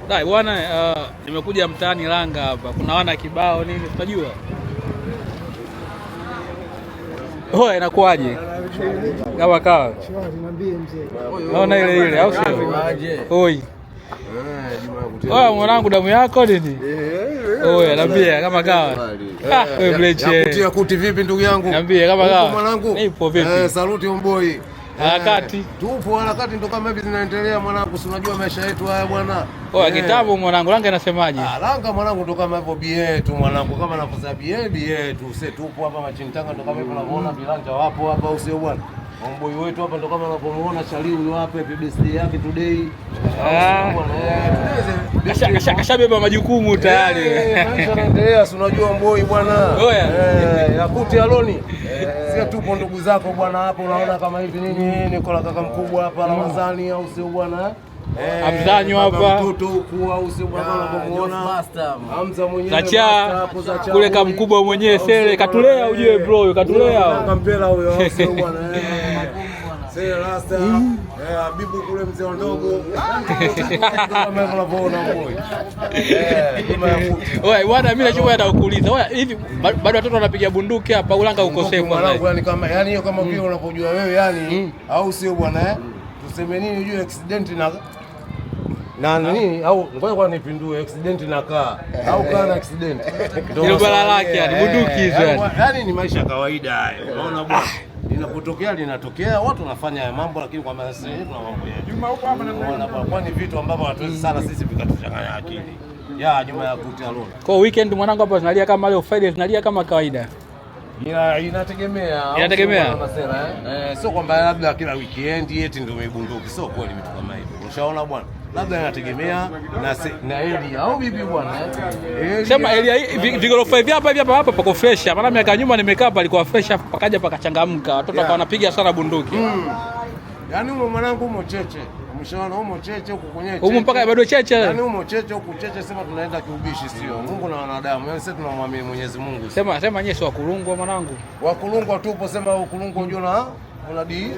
Dai bwana, nimekuja mtaani Langa hapa, kuna wana kibao nini, tunajua Oya, inakuwaje? Kama kawa. Naona ile ile au sio? Oi. Oya mwanangu, damu yako nini? Oya, niambie kama kawa. Ah, wewe Bleche. Yakuti kuti vipi ndugu yangu? Niambie kama kawa. Mwanangu. Nipo vipi? Saluti homeboy. Harakati. Tupo harakati ndo kama hivi zinaendelea mwanangu, si unajua maisha yetu haya bwana. Oya, kitambo mwanangu, Langa inasemaje? Ah, Langa mwanangu ndo kama hivyo bie tu mwanangu, kama nafuza bie bie tu. Sisi tupo hapa Machintanga ndo kama hivyo unavyoona vilanja wapo hapa au sio bwana? Homeboy wetu hapa ndo kama unavyomuona Shali huyo hapa happy birthday yake today. Ah. Kashabeba majukumu tayari. Maisha yanaendelea, si unajua mboi bwana. Oya. Yakuti Aloni. Sisi tupo ndugu zako bwana hapo unaona kama hivi nini niko la kaka mkubwa hapa Ramadhani au sio bwana? Hamzanyo hapa. Mtoto huku au sio bwana unapomuona. Hamza mwenyewe Zacha hapo Zacha. kule kama mkubwa mwenyewe Sele katulea ujue bro, katulea. Kampela huyo au sio bwana? Sele rasta. Habibu kule mzee wa ndogo. Kama unavyoona boy. Juma Yakuti. Oya bwana, mimi nachukua nataka kukuuliza. Oya, hivi bado watoto wanapiga bunduki hapa Ulanga ukosefu mwanangu, yani kama yani hiyo kama vile unavyojua wewe yani au sio bwana eh? Tuseme nini ujue accident na nini au ngoja kwa nipindue accident na kaa au kaa na accident Ndio balaa lake yani, bunduki hizo yani. Yani ni maisha ya kawaida hayo, unaona bwana, linapotokea linatokea, watu wanafanya haya mambo, lakini kwa maana yetu na mambo yetu Juma huko hapa na kwani vitu ambavyo hatuwezi sana sisi vikatuchanganya akili ya Juma Yakuti Aloni. Kwa weekend mwanangu hapa zinalia kama leo Friday zinalia kama kawaida. Inategemea. Inategemea. Masera, eh? Sio kwamba labda kila weekend eti ndio umebunduki, sio kweli vitu kama hivyo. Ushaona bwana? Labda inategemea na area au vipi bwana? Area. Sema area vigorofa hivi hapa hivi hapa hapa pako fresh. Maana miaka nyuma nimekaa palikuwa fresh, pakaja pakachangamka. Watoto wakawa wanapiga sana bunduki. Yaani humo mwanangu humo cheche. Umeshaona humo cheche huko kwenye cheche. Humo mpaka bado cheche. Yaani humo cheche huko cheche, sema tunaenda kiubishi sio. Mungu na wanadamu. Yaani sisi tunamwamini Mwenyezi Mungu. Sema sema nyie sio wakulungwa mwanangu. Wakulungwa tupo, sema ukulungwa unajua na una di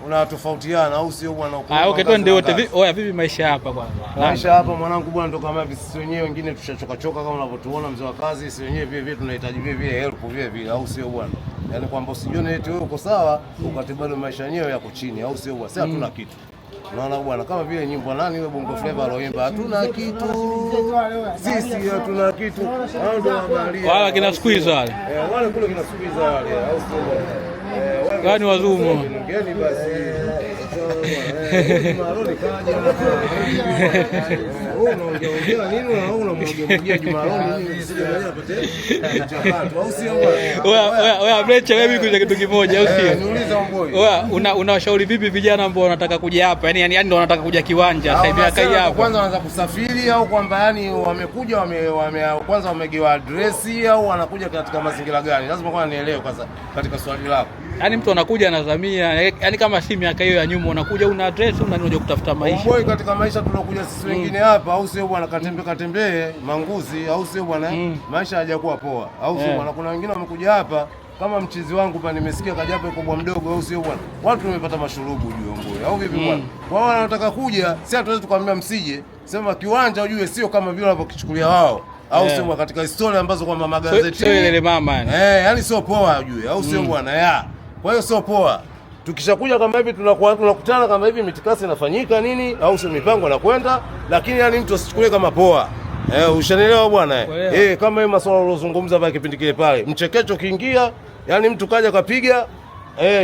unatofautiana au sio bwana? Ah, okay, twende wote. Oya, vipi maisha hapa kwanza? Maisha hapa mwanangu bwana, ndo kama hivi sisi wenyewe wengine tushachoka choka kama unavyotuona mzee wa kazi, sisi wenyewe vile vile tunahitaji vile vile help vile vile au sio bwana? Yaani kwamba usijione eti wewe uko sawa ukati bado maisha yenyewe yako chini au sio bwana? Sisi hatuna kitu. Unaona bwana, kama vile nyimbo nani yule Bongo Flava aloimba hatuna kitu. Sisi hatuna kitu. Hao ndio mabaharia. Wala kina squeeze wale. Wale kule kina squeeze wale au sio bwana? Gani wazumu? Ngeni basi. Jumaloni kaja. Wewe unaongea nini au unamwongea Jumaloni nini usije mwenyewe apate mchakato au sio bwana? Oya, oya Bleche, wewe mimi kitu kimoja au sio? Niulize mboi. Oya, unawashauri vipi vijana ambao wanataka kuja hapa? Yaani yaani ndio wanataka kuja kiwanja sasa hivi akai hapa. Kwanza wanaanza kusafiri au kwamba yani wamekuja wame kwanza wamegewa address au wanakuja katika mazingira gani? Lazima kwanza nielewe kwanza katika swali lako. Yaani mtu anakuja anazamia, yaani kama si miaka hiyo ya nyuma unakuja una address una unakuja kutafuta maisha. Mboi katika maisha tunakuja sisi wengine hapa au sio bwana, katembe katembee manguzi au sio bwana, maisha hayajakuwa poa au sio bwana. Kuna wengine wamekuja hapa kama mchizi wangu pa nimesikia kaja hapa yuko bwa mdogo au sio bwana, watu tumepata mashurubu juu mboi au vipi bwana. Kwa wao wanataka kuja, si hatuwezi tukamwambia msije, sema kiwanja ujue sio kama vile wanavyokichukulia wao au sio katika historia ambazo kwamba magazeti sio ile mama yani. Yani sio poa ujue au sio bwana ya. Kwa hiyo sio poa. Tukishakuja kama hivi tunakuwa tunakutana kama hivi mitikasi inafanyika nini au sio mipango inakwenda, lakini yani mtu asichukulie kama poa. Ushanielewa bwana? Kama hiyo masuala ulozungumza pale kipindi kile pale. Mchekecho kiingia, yani mtu kaja kapiga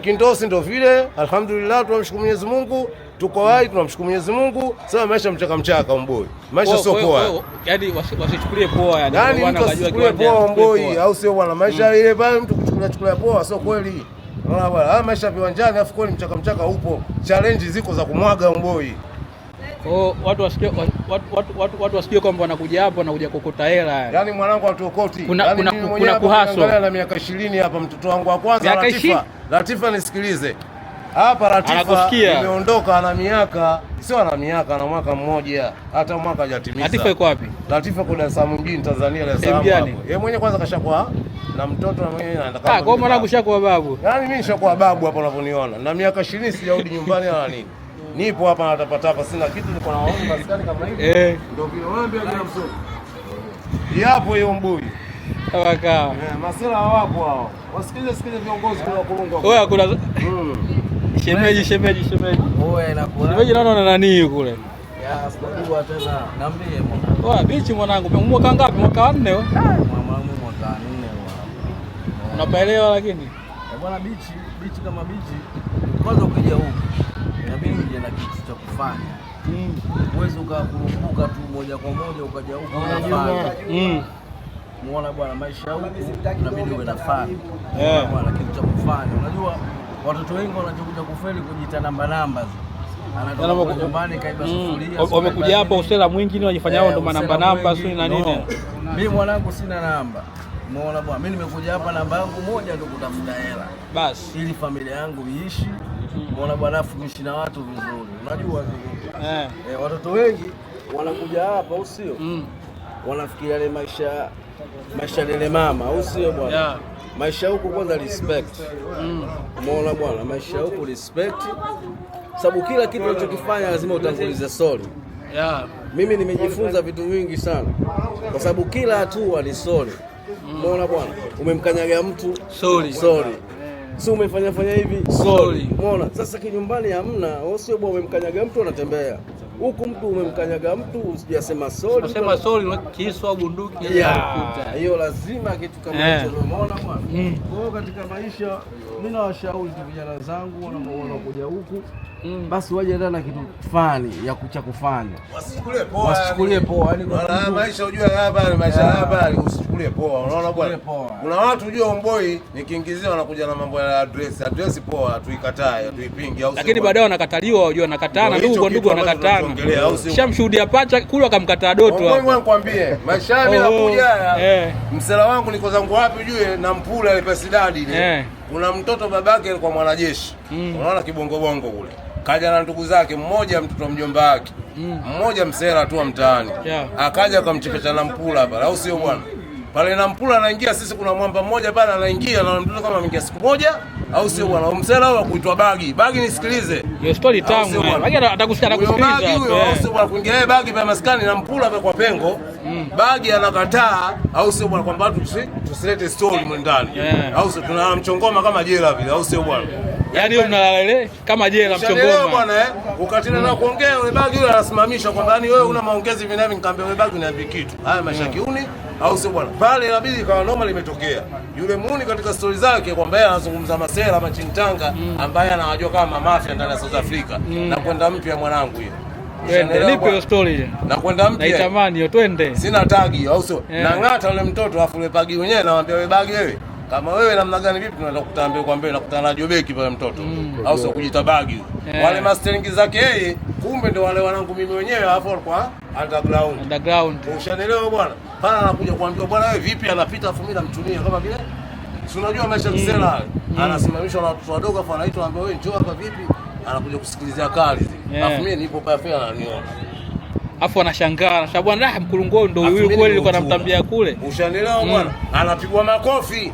kindosi ndio vile. Alhamdulillah tunamshukuru Mwenyezi Mungu, tuko hai tunamshukuru Mwenyezi Mungu. Sasa maisha mchaka mchaka mboi. Maisha sio poa. Yaani wasichukulie poa yani. Yaani mtu asichukulie poa mboi au sio bwana? Maisha ile pale mtu kuchukulia poa sio kweli. Unaona bwana, haya maisha viwanjani afu kweli mchaka mchaka upo. Challenge ziko za kumwaga mboi. Kwa watu wasikie watu wasikie kwamba wanakuja hapo wanakuja kokota hela. Yaani mwanangu hatuokoti. Kuna kuna kuhaso. Na miaka 20 hapa mtoto wangu wa kwanza Latifa. Latifa nisikilize. Hapa Latifa nimeondoka ana miaka, sio ana miaka, ana mwaka mmoja, hata mwaka hajatimiza. Latifa yuko wapi? Latifa kwa Dar es Salaam mjini Tanzania, Dar es Salaam. Yeye mwenyewe kwanza kashakuwa na mtoto na mwenyewe anataka. Ah, kwa mwanangu shakuwa babu. Yaani mimi nishakuwa babu hapa unavyoniona. Na miaka 20 sijarudi nyumbani wala nini. Nipo hapa natapatapa, sina kitu, niko na waoni maskani kama hivi. Ndio vile wewe ndio kila msomo. Yapo hiyo mbuyu. Kawa kawa. Masela hawapo hao. Wasikilize sikilize viongozi kuna kulungwa. Wewe kuna shemeji. Wewe inakuwa. Shemeji naona na nani kule? Ya, sikujua tena. Niambie mwanangu. Wewe bichi mwanangu, mwaka ngapi? Mwaka wa 4 wewe? Mwanangu mwaka wa 4 bwana. Unapaelewa lakini? Bwana bichi kama bichi. Kwanza ukija huku inabidi uje na kitu cha kufanya. Huwezi ukakurupuka tu moja kwa moja ukaja huku unafanya. Muona bwana, maisha huku inabidi uwe na fani. Bwana, kitu cha kufanya. Unajua watoto wengi wanachokuja kufeli kujiita namba namba. Anatoka nyumbani kaiba sufuria. Wamekuja hapa usela mwingi ni wajifanya wao ndo namba namba sio na nini. Mimi mwanangu sina namba. Muona bwana, mimi nimekuja hapa namba yangu moja ndio kutafuta hela. Basi ili familia yangu iishi. Muona bwana, afu niishi na watu vizuri. Unajua watoto wengi wanakuja hapa au sio? Wanafikiria ile maisha lele mama au sio bwana? Yeah. Maisha huku kwanza respect. Umeona bwana, maisha huku respect. Sababu kila kitu unachokifanya lazima utangulize sorry. Yeah. Mimi nimejifunza vitu vingi sana. Kwa sababu kila hatua ni sorry. Umeona bwana, umemkanyaga mtu sorry. Sorry. Si umefanya fanya hivi sorry. Umeona? Sasa kinyumbani hamna, au sio bwana, umemkanyaga mtu anatembea. Huku mtu umemkanyaga mtu usijasema sorry. Unasema sorry kisu au bunduki inakukuta. Hiyo lazima kitu kama hicho, umeona bwana. Kwa hiyo katika maisha mimi nawashauri tu vijana zangu wanapokuja huku basi waje na kitu fani ya kucha kufanya. Wasichukulie poa. Wasichukulie poa. Yaani kwa maisha unajua hapa ni maisha hapa usichukulie poa. Unaona bwana? Kuna watu unajua omboi nikiingizia wanakuja na mambo ya address. Address poa tuikatae, tuipinge au lakini baadaye wanakataliwa, unajua wanakatana ndugu kwa ndugu wanakatana. Shamshuhudia pacha kule akamkataa Doto hapo. Wewe nikwambie, maisha mimi nakuja haya. Msela wangu niko zangu wapi ujue na mpula ile pesidadi ile. Kuna mtoto babake alikuwa mwanajeshi. Unaona kibongo bongo kule. Kaja na ndugu zake, mmoja mtoto mjomba wake, mmoja msela tu wa mtaani. Akaja akamchekesha na mpula pale, au sio bwana? Pale na mpula anaingia, sisi kuna mwamba mmoja pale anaingia na mtoto kama ameingia siku moja, au sio bwana? Msela huyo kuitwa Bagi. Bagi nisikilize. Hiyo story tamu. Bagi atakusikia atakusikiliza. Bagi huyo, au sio bwana, kuingia yeye Bagi pale maskani na mpula pale kwa pengo. Bagi anakataa, au sio bwana, kwamba tusilete story ndani. Au sio tunamchongoma kama jela vile, au sio bwana? Yaani wewe mnalala ile kama jela mchongoma bwana Ukatena na kuongea yule Bagi yule anasimamisha kwamba yani wewe una maongezi hivi na hivi, nikamwambia yule Bagi niambie kitu. Haya maisha kiuni au sio bwana? Pale inabidi kama noma limetokea. Yule muuni katika story zake kwamba yeye anazungumza masela machintanga ambaye anawajua kama mafia ndani ya South Africa na kwenda mpya mwanangu hiyo. Twende, nipe hiyo story. Na kwenda mpya. Naitamani hiyo, twende. Sina tagi au sio? Na ngata yule mtoto afu yule Bagi mwenyewe namwambia wewe Bagi wewe kama wewe namna gani vipi tunaenda kukutana mbele kwa mbele nakutana na Jobeki pale mtoto. Au sio kujita Bagi. Wale mastering zake yeye kumbe ndio wale wanangu mimi wenyewe alafu walikuwa underground. Underground. Ushanielewa bwana? Pale anakuja kuambiwa bwana wewe vipi anapita afu mimi namtumia kama vile si unajua maisha msela anasimamishwa na watoto wadogo afu anaitwa anamwambia wewe njoo hapa vipi anakuja kusikilizia kali zile. Afu mimi nipo pale fea ananiona. Afu anashangaa sababu bwana mkulungu ndio huyu kweli alikuwa anamtambia kule. Ushanielewa bwana? Anapigwa makofi.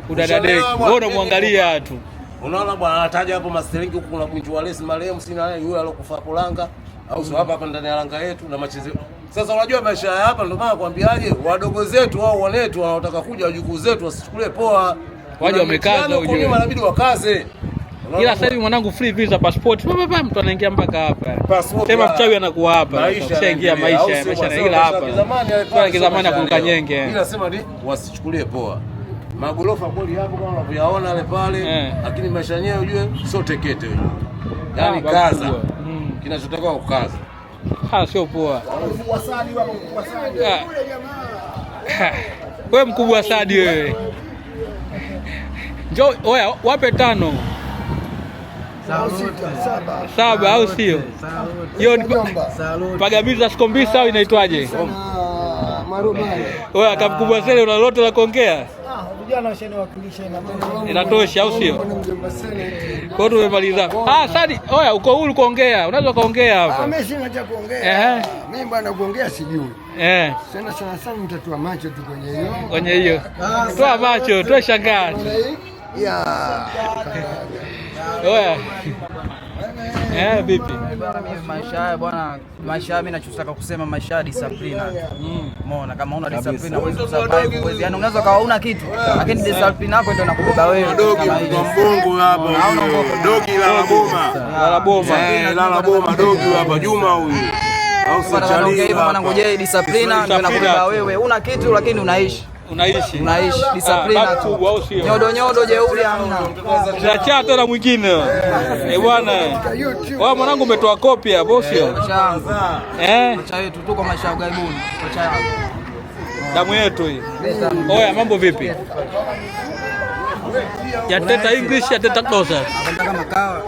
Udadadeki. Wewe unamwangalia tu. Unaona bwana anataja hapo mastering huku kuna Bunju Walesi marehemu sina yule alokufa hapo Langa au sio hapa hapa ndani ya Langa yetu na machezo. Sasa unajua maisha ya hapa ndio maana kwambiaje wadogo zetu au wanetu wanaotaka kuja wajukuu zetu wasichukulie poa. Waje wamekaza ujue. Inabidi wakaze. Ila sasa hivi mwanangu free visa passport. Papa mtu anaingia mpaka hapa. Sema mchawi anakuwa hapa. Ushaingia maisha maisha ila hapa. Kwa zamani akuruka nyenge. Ila sema ni wasichukulie poa. Magorofa kweli hapo kama unavyoyaona yale pale, lakini maisha yenyewe ujue sio tekete ujue. Yaani kaza. Kinachotakiwa kukaza. Sio poa. Wewe mkubwa Sadi wewe. Njoo oya wape 5. 7 au sio? Hiyo ni pagamiza sikombisa au inaitwaje? Oya kamkubwa Sele una lolote la kuongea? Vijana washaniwakilisha inatosha au sio? Kwa hiyo tumemaliza. Sadi, oya uko huru kuongea. Unaweza kuongea hapa. Mimi sina cha kuongea. Mimi bwana kuongea sijui. Sana sana sana nitatoa macho tu kwenye hiyo. Kwenye hiyo. Toa macho, toa shangaa. Ya. Oya. Vipi? Bwana, mimi maisha haya bwana, maisha haya mimi nachotaka kusema maisha ya discipline. Umeona, kama una discipline huwezi kusurvive, huwezi, yani unaweza kawa una kitu lakini discipline yako ndio inakubeba wewe. Dogi mtu mbongo hapa. Dogi la boma. La boma. La boma dogi hapa Juma huyu. Au si Charlie mwanangu, je, discipline ndio inakubeba wewe. Una kitu lakini unaishi. Unaishi. Unaishi discipline tu au sio? Nyodo nyodo jeuri hamna. Tunacha tena mwingine. Eh bwana. Wewe mwanangu umetoa kopi hapo sio? Eh. Maisha yetu tuko maisha ya ugaibuni. Maisha yangu. Damu yetu hii. Oya, mambo vipi? Ya teta English ya teta Xhosa. Kama kawa.